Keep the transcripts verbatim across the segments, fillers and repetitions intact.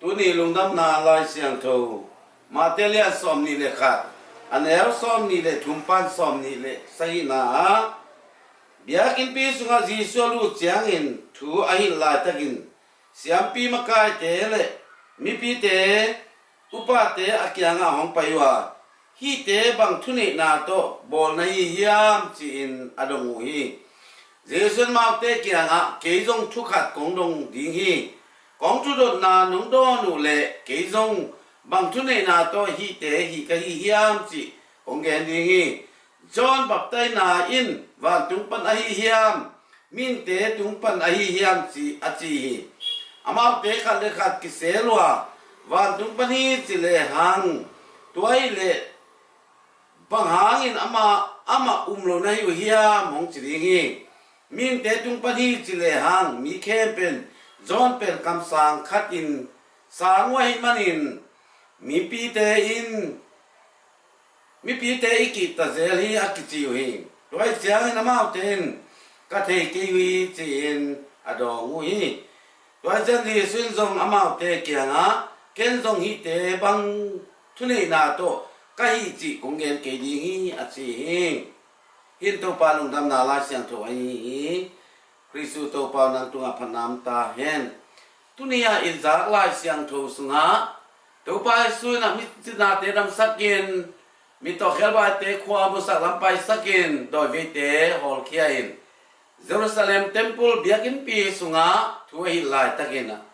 Tuni lungdamna Lai Siangtho, Mate lian sawm nih le khat, a neu sawm nih le thum pan sawm nih le sagihna ah, biakinnpi sungah Jesu a lut ciangin thu a hilh laitakin, siampi makaite le mipite, upate a kiangah hong pai uh a, hihte bang thuneihna tawh bawl na hi hiam, ci-in a dong uh hi. Jesu in amaute kiangah, kei zong thu khat kong dong ding hi. Kong thudotna nong dawn uh leh kei zong bang thuneihna tawh hihte hih ka hi hiam cih kong gen ding hi. John baptaina in vantung pan ahi hiam, mihingte tung pan ahi hiam, ci a ci hi. Amaute khat le khat kisel uh a, vantung pan hi ci lehang, tua hi leh bang hangin amah, amah um lo na hi uh hiam, hong ci ding hi. Mihingte tung pan hi ci lehang, mi khempeuh in John pen kamsang khatin sang uh ahih manin, mipite in, mipite i kihta zel hi, a kici uh hi. Tua hi ciangin amaute in, ka thei kei uh hi, ci-in a dawng uh hi. Tua hi ciang Jesu in zong amaute kiangah, ken zong hihte bang thuneihna tawh ka hih cih kong gen kei ding hi, a ci hi. Hih in Topa lungdamna Lai Siangtho ahi hi. Khristu Topa aw, nang tungah phatna om ta hen. Tuni-a i zak Lai Siangtho sungah, Topa Jesu in a misinate damsakin, mi tawh khelvaite khua musak lam paisakin, dawiveite hawlkhia in, Jerusalem temple biakinnpi sungah thu a hilh laitakin ah,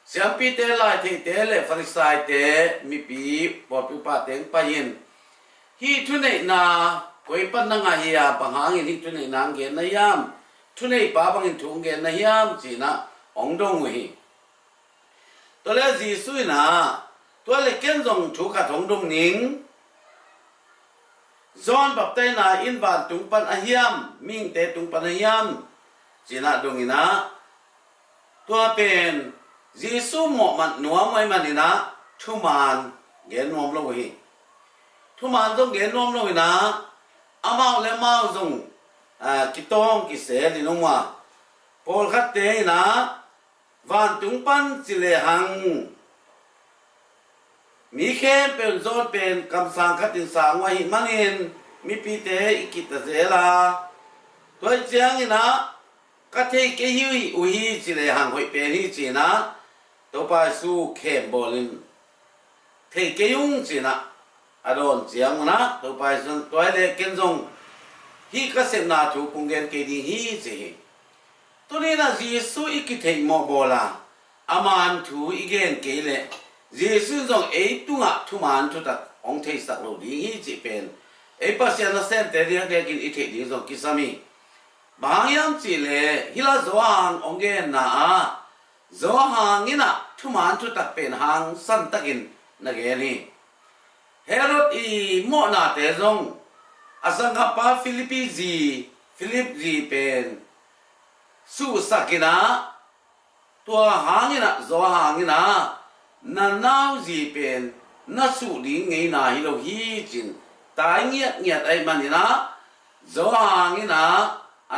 siampite, laitheite le Farisaite, mipi pawlpi upate hong pai in, hih thuneihna koi pan na ngah hi a, bang hangin hih thuneihna hong gen na hiam, thuneipa bangin thu hong gen na hiam, ci-in ah hong dong uh hi. Tua leh Jesu in ah, tua leh ken zong thu khat hong dong ning. John baptaina in vantung pan a hiam, mihingte tung pan a hiam, ci-in ah dong in ah, tua pen Jesu mawhmat nuam ahih manin ah thuman gen nuam lo uh hi. Thuman zong gen nuam lo in ah, amau le amau zong, ah, kitawng kisel in om uh a, pawlkhatte in ah, vantung pan ci lehang, mi khempeuh in John pen kamsang khatin sang uh ahih manin, mipite i kihta zel a, tua hi ciangin ah, ka thei kei hi uh hi, ci lehang hoih pen hi, ci-in ah Topa Jesu khembawl in, thei kei ung, ci-in ah a dawn ciangun ah, Topa Jesu in, tua hi leh ken zong hih ka sepna thu kong gen kei ding hi, ci hi. Tuni-in ah Jesu i kitheih mawhbawl a, a man thu i gen kei leh, Jesu in zong ei tungah thuman thutak hong theisak lo ding hi cih pen ei Pasian nasemte diakdiakin i theih ding zong kisam hi. Bang hang hiam cih leh, hih lah Johan hong genna ah, Johan in ah thuman thutak pen hangsan takin na gen hi. Herod i mawhnate zong, a sanggam pa Philip zi, Philip zi pen suhsak in ah, tua hangin ah, Johan in ah, na nau zi pen na suh ding ngeina hi lo hi, ci-in tai ngiatngiat ahih manin ah, Johan in ah, a,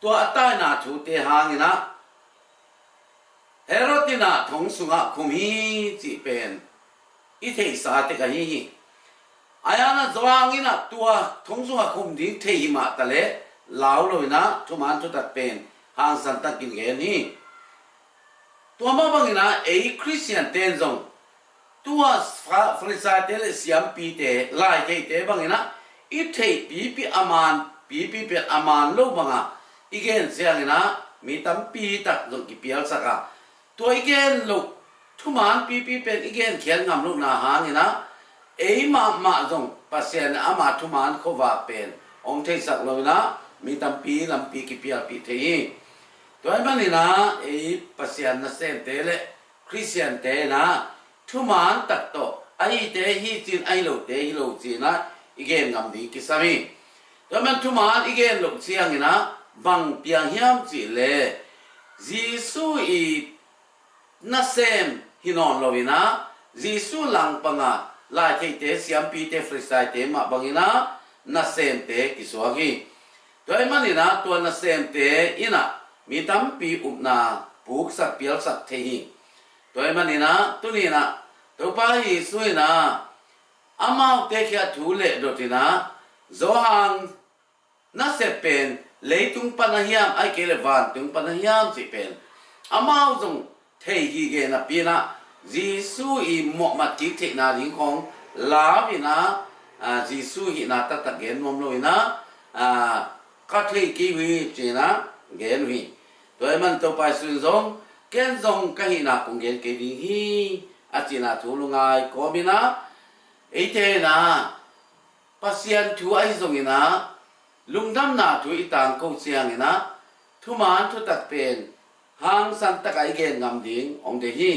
tua a taina thute hangin ah, Herod in ah thong sungah khum hi cih pen i theihsa tek ahi hi. Ahi zongin ah Johan in ah tua thong sungah khum ding thei hi mah taleh, lau lo in ah thuman thutak pen hangsan takin gen hi. Tua mah bangin ah ei Khristian ten zong tua Fa-, Farisaite le siampite, laitheite bangin ah i theih pipi a man, pipi pen a man lo banga i gen ciangin ah mi tampi tak zong kipialsak a, tua i gen loh, thuman pipi pen i genkhiat ngam lohna hangin ah, ei mahmah zong Pasian in ama thuman khuavak pen hong theisak lo in ah, mi tampi lampi kipialpih thei hi. Tua ahih manin ah, ei Pasian nasemte le Khristiante in ah, thuman tak tawh, ahite hi ci-in, ahi lote hi lo ci-in ah i gen ngam ding kisam hi. Tua ahih manin thuman i gen loh ciangin ah bang piang hiam cih leh, Jesu i nasem hi nawn lo in ah, Jesu langpang a laitheite, siampite, Farisaite mah bangin ah nasemte kisuak hi. Tua ahih manin ah tua nasemte in ah mi tampi upna puksak pialsak thei hi. Tua ahih manin ah, tuni in ah, Topa Jesu in ah, amaute kiang thu leh dot in ah, Johan nasep pen leitung pan a hiam, ahih kei leh vantung pan a hiam cih pen amau zong thei gige napi in ah, Jesu i mawhmat kik theihna ding khawng lau in ah, ah, Jesu hihna taktak gen nuam lo in ah, ah, ka thei kei uh hi ci in ah gen uh hi. Tua ahih man Topa Jesu in zong, ken zong ka hihna kong gen kei ding hi, a cihna thu lungngai kawm in ah, eite in ah Pasian thu ahi zongin ah, lungdamna thu i tangko ciangin ah, thuman thutak pen hangsan takin i gen ngam ding hong deih hi.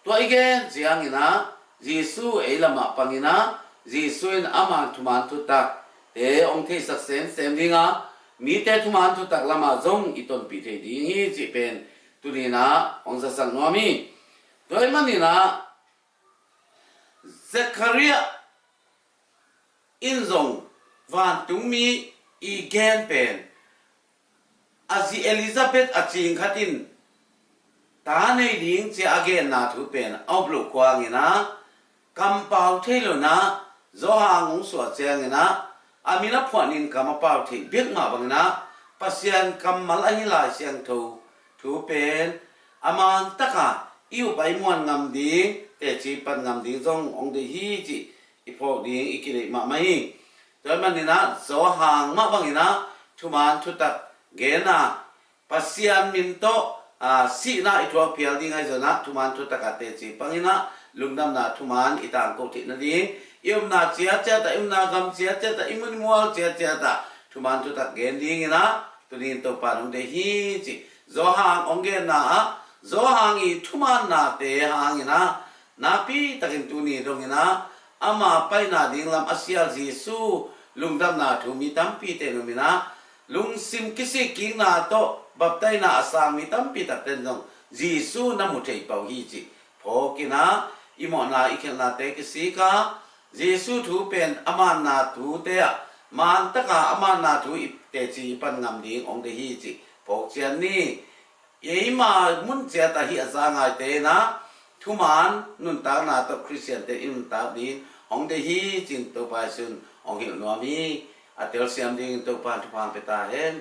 Tua i gen ciangin ah, Jesu ei lamah pang in ah, Jesu in aman thuman thutakte hong theisak semsem ding a, mite thuman thutak lamah zong i tonpih thei ding hi cih pen tuni in ah hong zasak nuam hi. Tua ahih manin ah, Zechariah in zong vantungmi i gen pen, a zi Elizabeth a cing khat in ta nei ding ci a genna thu pen a up loh khua hangin ah, kam pau thei lo in ah, Johan hong suah ciangin ah, a min a phuahin kam a pau theih bek mah bangin ah, Pasian kammal ahi Lai Siangtho thu pen a man takin i up a i muan ngam ding, teci pan ngam ding zong hong deih hi cih i phawk ding i kideih mahmah hi. Tua ahih manin ah, Johan mah bangin ah thuman thutak gen a, Pasian min tawh, aa, sihna i thuak phial ding ahi zongin ah, thuman thutak ah teci pang in ah, lungdamna thuman i tangko theih nading, i upna ciatciat ah, i upna gam ciatciat ah, i mun i mual ciatciat ah thuman thutak gen dingin ah, tuni in Topa in hong deih hi cih Johan hong genna ah, Johan i thumaannate hangin ah, nakpi takin tuni dongin ah, ama paina ding lam a sial Jesu lungdamna thu mi tampite in um in ah, lungsim kisik kikna tawh baptaina a sang mi tampi takte in zong Jesu na mu thei pah uh hi cih phawk in ah, i mawhna i khialhnate kisik a, Jesu thu pen a manna thute ah, man takin a manna thu i teci i pan ngam ding hong deih hi cih phawk ciat ni. Eima mun ciat ah hih a za ngaite in ah, thuman nuntakna tawh Khristiante i nuntak ding hong deih hi ci-in Topa Jesu in hong hilh nuam hi. A telsiam dingin Topa in thupha hong pia ta hen.